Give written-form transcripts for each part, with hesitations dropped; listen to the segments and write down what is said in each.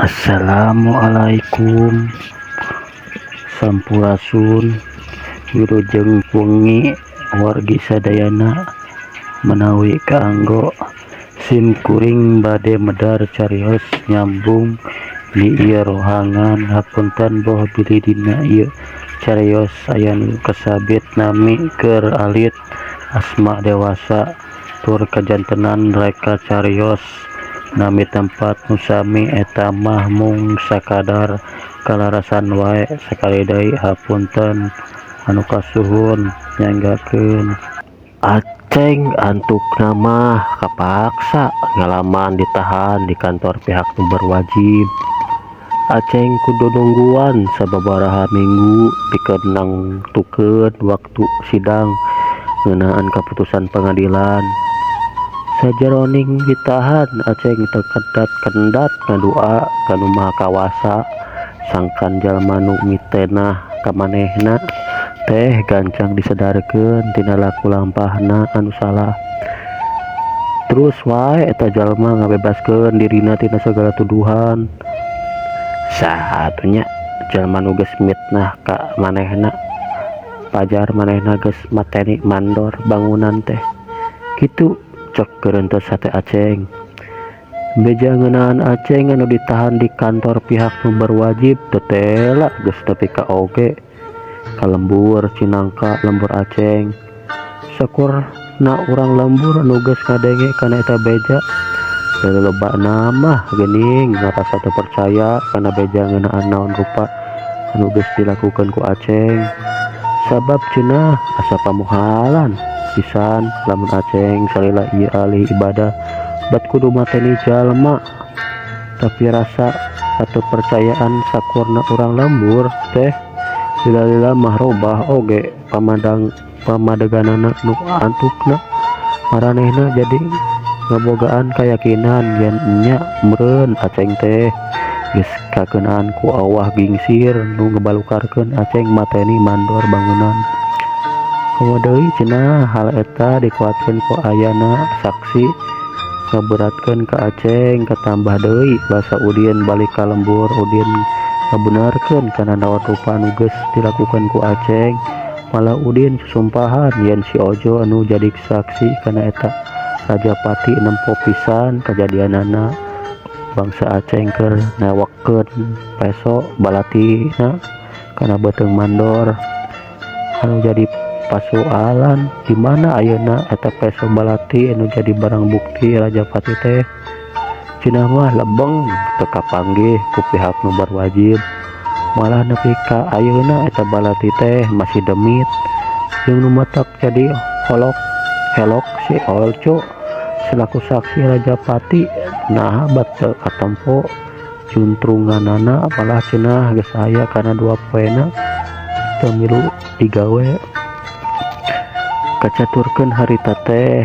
Assalamualaikum, sampurasun, wilujeng wengi wargi sadayana. Menawi kaanggo, sim kuring bade medar carios nyambung di ieu rohangan. Hapunten boh bilih dina ieu carios aya nu kasabit nami keur alit, asma dewasa, tur kajantenan reka carios nami tempat nu sami. Eta mah mung sakadar kalarasan wae. Sakali deui hapunten anu kasuhun, nyanggakeun. Aceng antukna mah kapaksa ngalaman ditahan di kantor pihak nu berwajib. Aceng kudu nungguan sababaraha minggu pikeun nangtukeun waktu sidang ngeunaan kaputusan pangadilan. Sajeroning ditahan, Aceng teu kendat-kendat ngadua ka Nu Maha Kawasa sangkan jalma nu mitenah ka manehna teh gancang disadarkeun tina laku lampahna anu salah. Terus wae eta jalma ngabebaskeun dirina tina sagala tuduhan. Saha atuh nya jalma nu geus mitnah ka manehna, pajar manehna geus mateni mandor bangunan teh? Kitu cek geurenteu hate Aceng. Beja ngeunaan Aceng anu ditahan di kantor pihak nu berwajib teu tela geus nepi ka oge ka lembur Cinangka, lembur Aceng. Sakurna urang lembur anu geus ngadenge kana eta beja, lolobana mah geuning ngarasa teu percaya kana beja ngeunaan naon rupa anu geus dilakukeun ku Aceng. Sabab cenah asa pamuhalan pisan lamun Aceng salila ieu ahli ibadah bat kudu mateni jalma. Tapi rasa kateupercayaan sakurna urang lembur teh lila-lila mah robah oge pamadang pamadeganana nu antukna maranehna jadi ngabogaan kayakinan yen nya meureun Aceng teh geus kakeunaan ku awah gingsir nu ngabalukarkeun Aceng mateni mandor bangunan. Komo deui cenah hal eta dikuatkeun ku ayana saksi ngaberatkeun ka Aceng. Katambah deui basa Udin balik ka lembur, Udin ngabenerkeun kana naon rupa anu geus dilakukeun ku Aceng. Malah Udin susumpahan yen si Ojo anu jadi saksi kana eta Rajapati nempo pisan kajadianana bangsa Aceng keur newakkeun peso balatina kana beuteung mandor. Anu jadi pasualan, di mana ayeuna eta peso balati anu jadi barang bukti Rajapati teh? Cenah mah lebeng teu kapanggih ku pihak nu berwajib. Malah nepi ka ayeuna eta balati teh masih demit. Jeung nu matak jadi holok helok, si Ojo selaku saksi Rajapati naha bat teu katempo juntrunganana? Malah cenah geus aya kana 2 poena teu milu digawe. Kacaturkeun harita teh,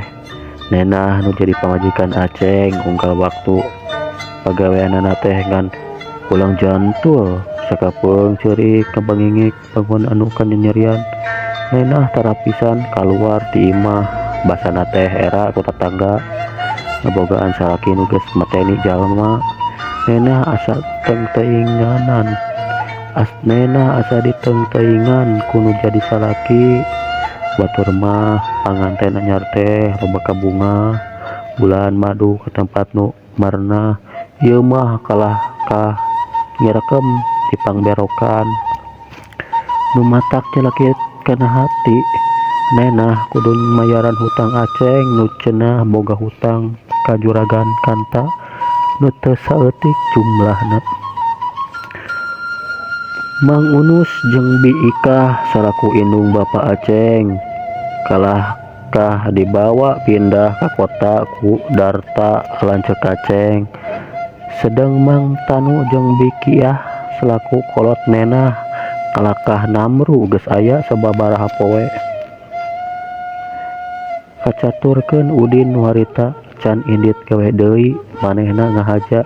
Nenah nu jadi pamajikan Aceng unggal waktu pagaweanana teh ngan ulang jantul sakapeung ceurik kabangingik bangun anu kanyanyerian. Nenah tara pisan kaluar ti imah, basana teh era ku tatangga ngabogaan salaki nu geus mateni jalma. Nenah asa tengteuinganan as Nenah asa ditengteuingan ku nu jadi salaki. Batur mah panganten anyar teh loba kabunga, bulan madu ka tempat nu marenah, ieu mah kalah ka nyirekem dipangberokan. Nu matak nyelekit kana hati Nenah, kudu mayaran hutang Aceng nu cenah boga hutang ka juragan Kanta nu teu saeutik jumlahna. Mang Unus jeung Bi Ikah salaku indung bapa Aceng kalahkah dibawa pindah ka kota ku Darta, lanceuk Aceng. Sedeng Mang Tanu jeung Bi Kiah selaku kolot Nenah kalakah namru geus aya sababaraha poe. Kacaturkeun Udin nu harita can indit gawe deui, manehna ngahaja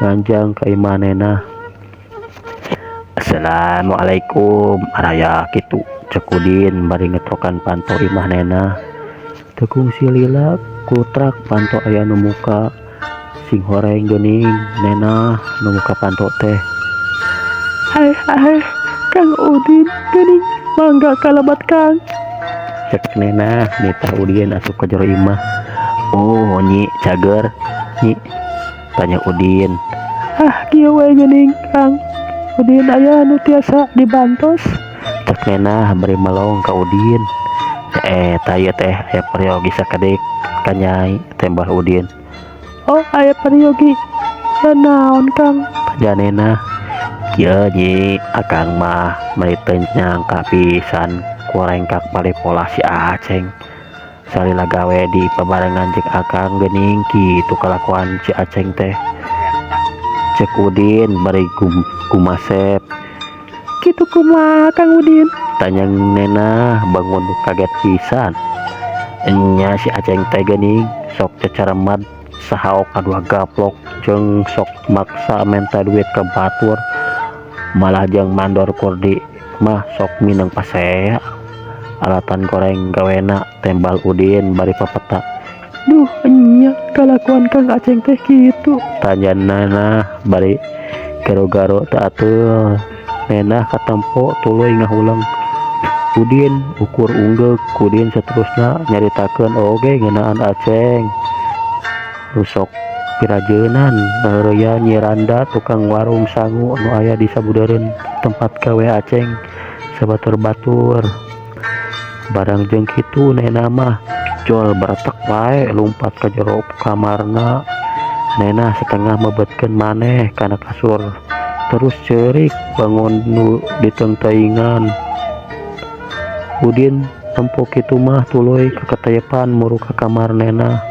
nganjang ka imah Nenah. "Assalamualaikum, araya," kitu cek Udin bari ngetrokan panto imah Nenah. Teu kungsi lila kutrak panto aya nu muka. Singhoreng geuning Nena nu muka panto teh. Aeh aeh, Kang Udin geuning, mangga kalebet, Kang, cek Nena nitah Udin asup ka jero imah. Oh, Nyi, cager, Nyi? Tanya Udin. Ah, kieu we geuning, Kang Udin, aya nu tiasa dibantos, cek Nena bari melong ka Udin. Eta ieu teh aya peryogi sakedik ka Nyai, tembal Udin. Oh, aya peryogi? Ya naon, Kang? Tanya Nena. Kieu, Nyi, akang mah meuni teu nyangka pisan kurengkak palipolah si Aceng. Salila gawe di pabarengan jeung akang geuning kitu kalakuan si Aceng teh, cek Udin bari gumasep. Kitu kumaha, Kang Udin? Tanya Nena bangun kaget pisan. Enya, si Aceng teh geuning sok ceceremat sahaok kadua gaplok jeung sok maksa menta duit ka batur, malah jeung mandor Kurdi mah sok mineng pasea alatan goreng gawena, tembal Udin bari papeta. Duh, enya kalakuan Kang Aceng teh kitu? Tanya Nena bari garo-garo. Teu atuh, Nena katempo tuluy ngahuleng. Udin ukur unggeuk. Udin saterusna nyaritakeun oge ngeunaan Aceng nu sok pirajeunan ngaheureuyan Nyi Randa, tukang warung sangu nu aya di sabudeureun tempat gawe Aceng sabatur-batur. Barang jeung kitu Nena mah jol baretek wae lumpat ka jero kamarna. Nena satengah mebetkeun maneh kana kasur terus ceurik bangun nu diteungteuingan. Udin nempo kitu mah tuluy kaketeyepan muru ka kamar Nena.